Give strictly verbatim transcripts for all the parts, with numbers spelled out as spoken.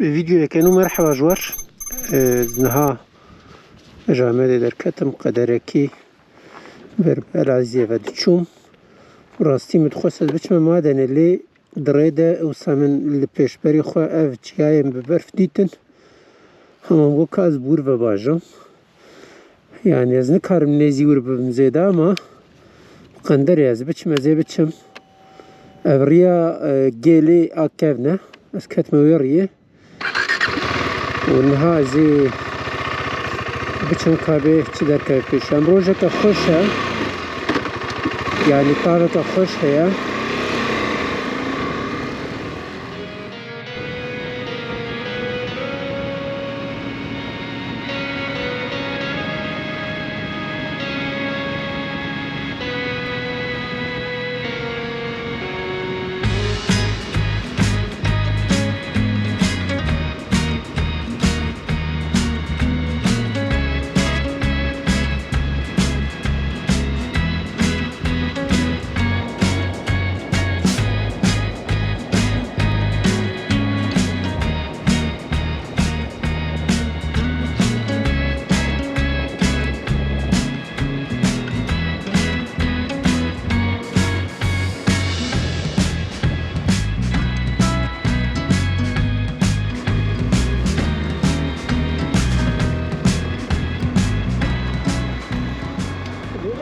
Bi vîdeoyeke nû merheba ji we re. Niha ji Amedê derketim, qederekî ber bi Elazîyê ve diçûm. Rastî min dixwest ez biçime Madenê, lê di rê de wisa min li pêşberî xwe ev çiyayên bi berf dîtin. Hema min got ka ez bi wir ve bajim. Yanî ez nikarim nêzî wir bibim zêde, ama bi qenderê ez biçim, ez ê biçim. Ev riya, e, gêlê a kevn e. Ez ketime wê riyê. Û niha ez ê biçim ka bê çi derkeve pêş. Em rojeke xweş e. Yanî taveke xweş heye.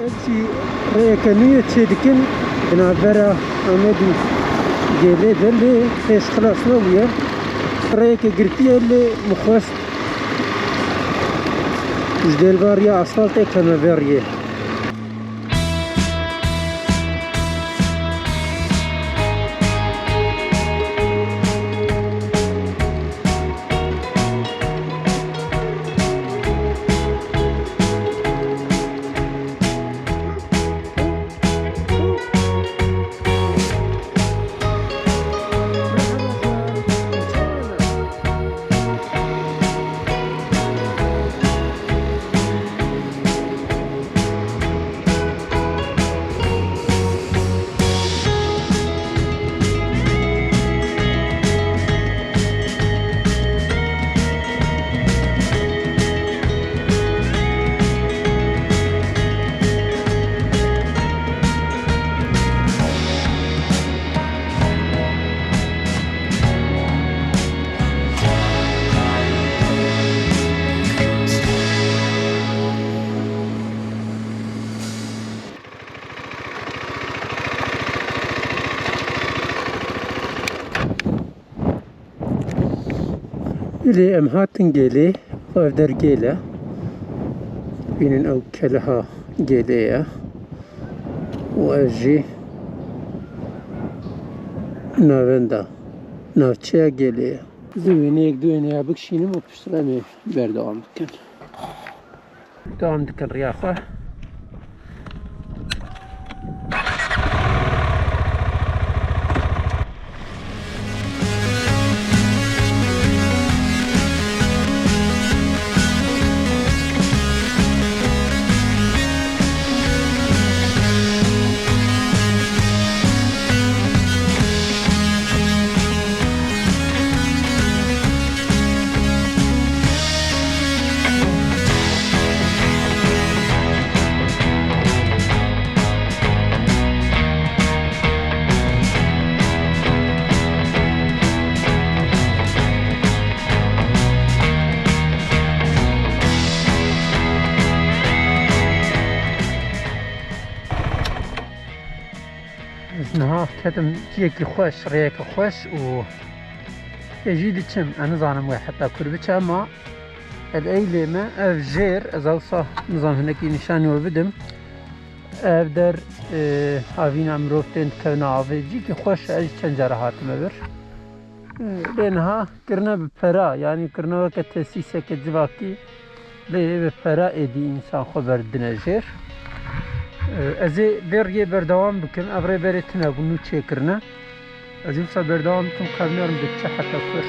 Ev jî rêyeke nû ye çêdikin di navbera Amed û Gêlê de, lê pêş xilas nebûye. Rêyeke girtî ye, lê min xwest ji dêlva riya asfaltê keme vê riyê. Lê em hatin Gêlê, ev der gêl e. Bînin ew keleha Gêlê ye. Û ev jî navenda, navçeya Gêlê ye. Ez ê wêneyek du wêneya bikişînim û piştre em ê berdewam bikin. Dewam dikin riya xwe. Ez niha ketim ciyekî xweş, rêyeke xweş û ê jî diçim. Ez nizanim wê heta kur biçe, ama el eylê me ev jêr, ez ewsa nizam hinekî nîşanî we bidim. Ev der, e, havîna mirov tên dikevne avê. Cîkî xweş e, ez jî çend cara hatime vir. E, lê niha kirine bi pera, yanî kirine weke tesîseke civakî, lê bi pera êdî însan xwe berdidine jêr. E, ez ê vê riyê berdewam bikim. Ev rê berê tune bû, nû çêkirine. Ez ê wisa berdewam bikim, ka binêrim diçe heta kur.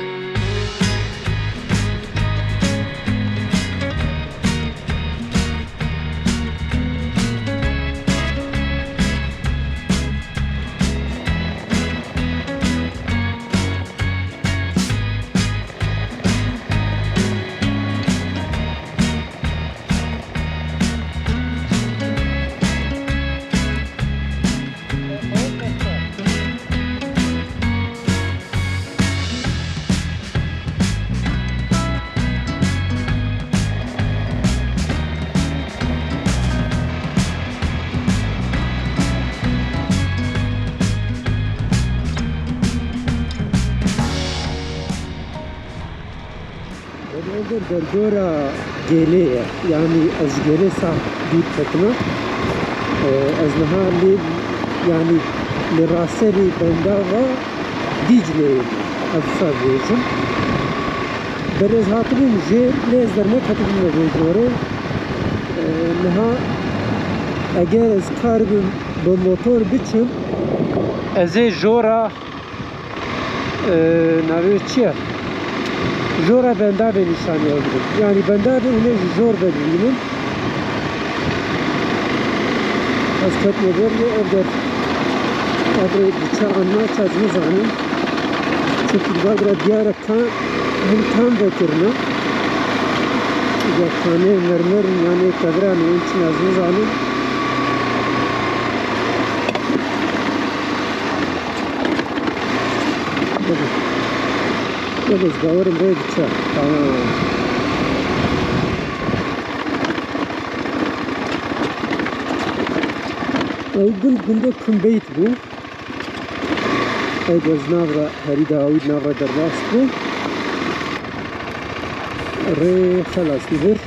Ev der derdora gêlê ye. Yanî ez ji gêlê sax dûr ketime. Ee, ez niha lê, yanî li raserî bendava Dîcleyê, ez wisa dibêjim. Berê ez hatibûm jêr, lê ez derneketibûme vê jorê. Ee, niha eger ez karibim bi motor biçim, ez ê jora, e, navê wê çi ye? Jora bendavê nîşanî we bidim. Yanî bendavê hûn ê ji jor ve bibînin. Ez ketime ber lê ev der, ev rê diçe an naçe ez nizanim. Çimkî di van re diyar e ka-, hûn kam vekirine. Ya kanê mermer in, yanê keviran in, çi ne ez nizanim. Belê. Belê, ez bawerim rê diçe. Tamam. Ew gund gundê Kumbeyt bû. Ew de ji nav re herî dawî di nav re derbas bû. Rê xelas dibir.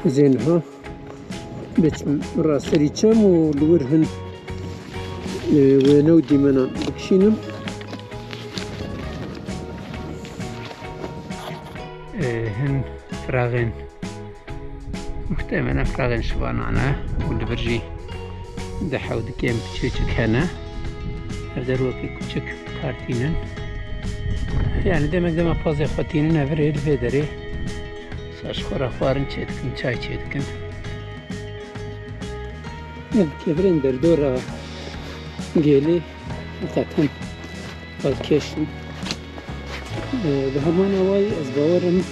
Ez ê niha biçim raserî çem û li wir hin, e, wêne û dîmenan bikişînim. E, hin firaxên, muhtemelen firaxên şivanan e û li vir jî du hewdikên biçûçik hene. Ev der wekî kuçik kartînin. Yani demek dema pazê xwe tînin ev rê li vê derê. Sa ji xwe re xwarin çêdikin, çay çêdikin. Ev kevirên derdora gêlê heqeten balkêş in. Ee, bi heman awayî ez bawerim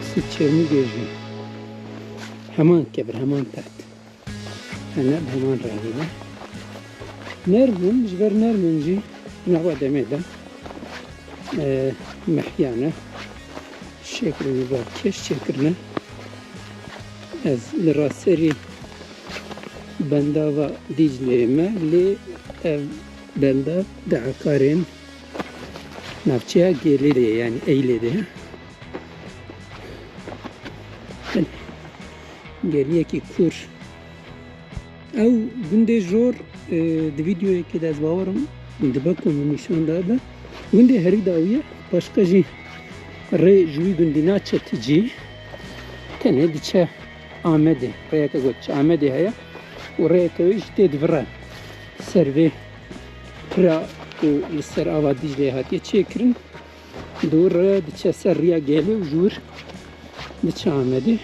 Sî Çêrmûgê jî heman kevir, heman pert. Hene bi heman rengî ne. Nerm in, ji ber nerm in jî di nava demê de, e, mehiyane şeklê balkêş çêkirine. Ez li raserî bendava Dîcleyê me, lê ev benda di eqarên navçeya Gêlê de ye, yanî Eylê de ye. Geliyekî kûr. Ew gundê jor, e, di vîdeoyekê de ez bawerim dibe ku min nîşan dabe. Gundê herî dawî ye, başqa jî rê ji wî gundî naçe ti cî. Tenê diçe Amedê. Rêyeke ku diçe Amedê heye û rêyeke wê jî tê di vir re ser vê pira ku li ser ava Dîcleyê hatiye çêkirin. Di wir re diçe ser riya Gêlê û ji wir diçe Amedê.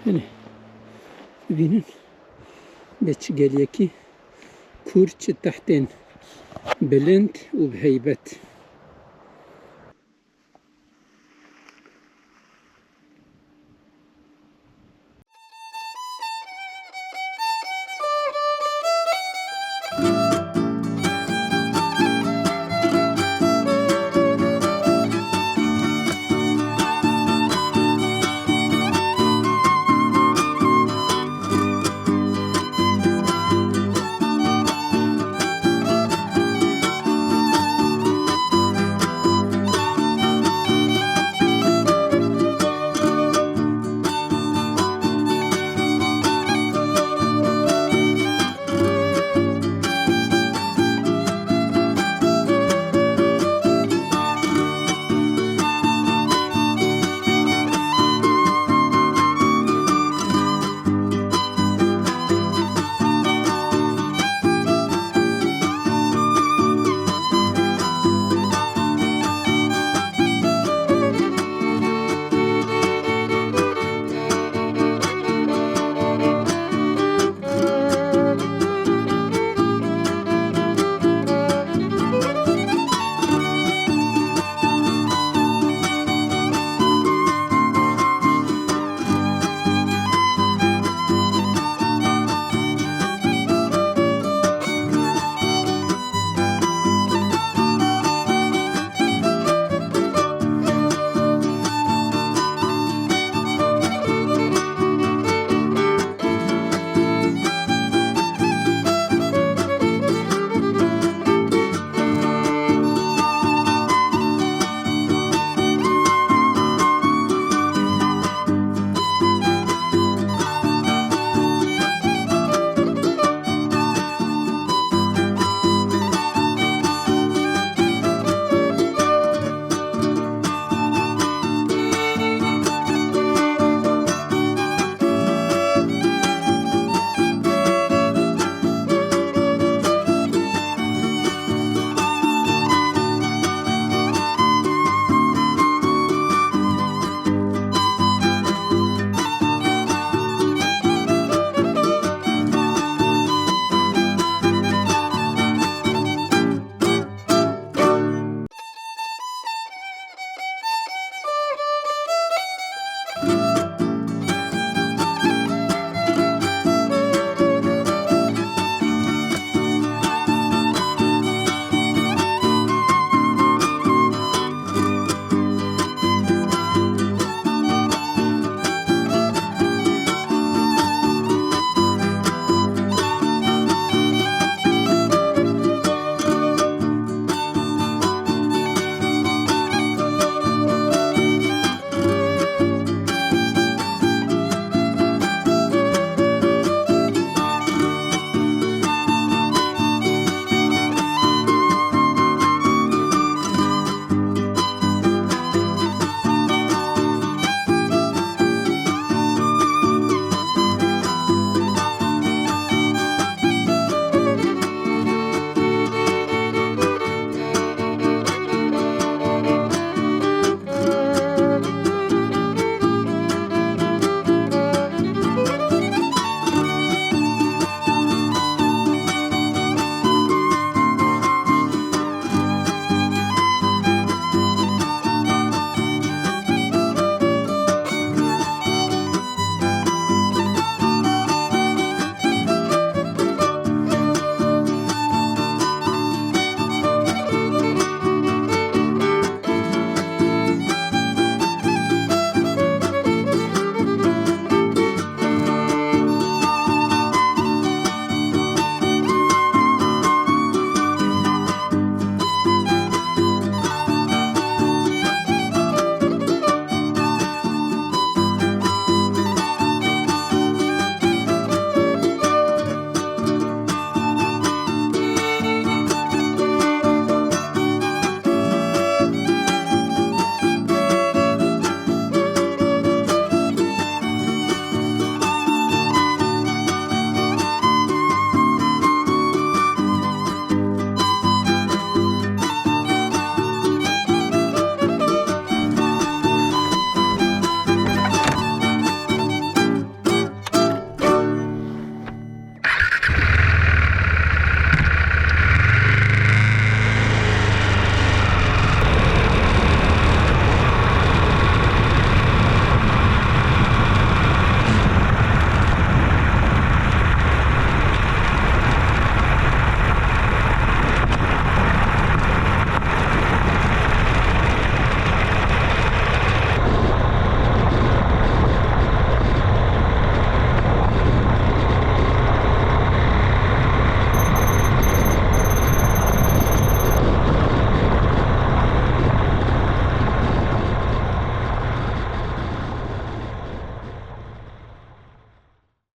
Hene, bibînin. Lê çi geliyekî kûr, çi tehtên bilind û bi heybet.